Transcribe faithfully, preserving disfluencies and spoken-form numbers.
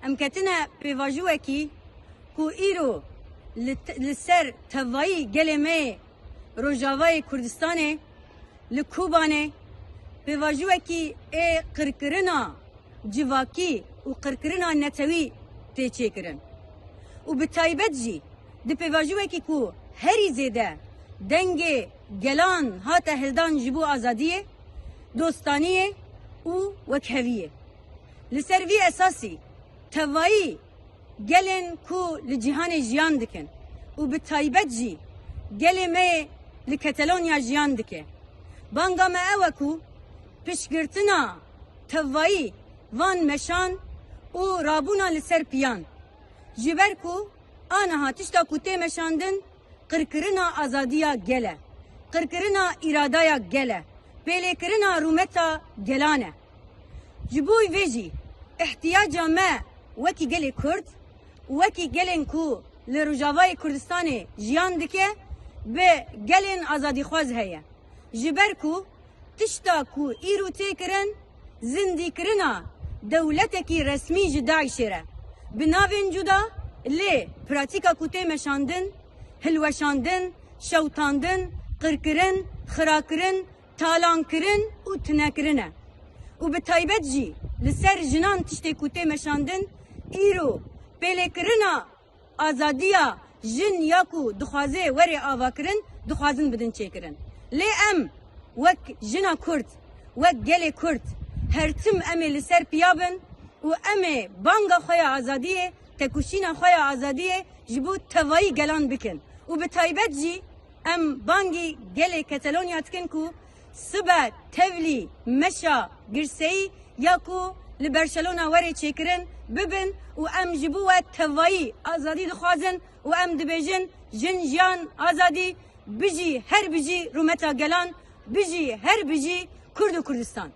Em ketine pêvajoyekî ku îro li te-, li ser tevayî gelê me yê Rojavayê Kurdistanê, li Kobanê, pêvajoyekî ê qirkirina civakî û qirkirina netewî tê çêkirin. Û bi taybet jî di pêvajoyekî ku herî zêde dengê gelan hate hildan ji bo azadiyê, dostaniyê û wekheviyê. Li ser vî esasî tevayî gelên ku li cîhanê jiyan dikin û bi taybet jî gelê me yê li Katalonya jiyan dike. Banga me ew e ku piştgirtina tevayî van meşan û rabûna li ser piyan. Ji ber ku aniha tişta ku tê meşandin qirkirina azadiya gel e, qirkirina îradaya gel e, pêlêkirina rûmeta gelan e. Ji bo vê jî ihtiyaca me wekî gelê Kurd, wekî gelên ku li Rojavayê Kurdistanê jiyan dike, bi gelên azadîxwaz heye. Ji ber ku tişta ku îro tê kirin, zindîkirina dewletekî resmî ji DAIŞê re. Bi navên cuda, lê pratîka ku tê meşandin, hilweşandin, şewtandin, qirkirin, xirakirin, talankirin û tunekirin e. Û bi taybet jî li ser jinan tiştê ku tê meşandin, îro pêlêkirina azadiya jin ya ku dixwaze were avakirin, dixwazin bidin çêkirin. Lê em wek jina Kurd, wek gelê Kurd, her tim em ê li ser piya bin û em ê banga xwe ya azadiyê, tekoşîna xwe ya azadiyê ji bo tevayî gelan bikin. Û bi taybet jî em bangî gelê Katalonya dikin ku sibe tevlî meşa girseyî ya ku li Barcelona were çêkirin bibin û em ji bo we tevayî azadî dixwazin û em dibêjin: Jin, jiyan, azadî, bijî, her bijî rûmeta gelan, bijî, her bijî Kurd û Kurdistan.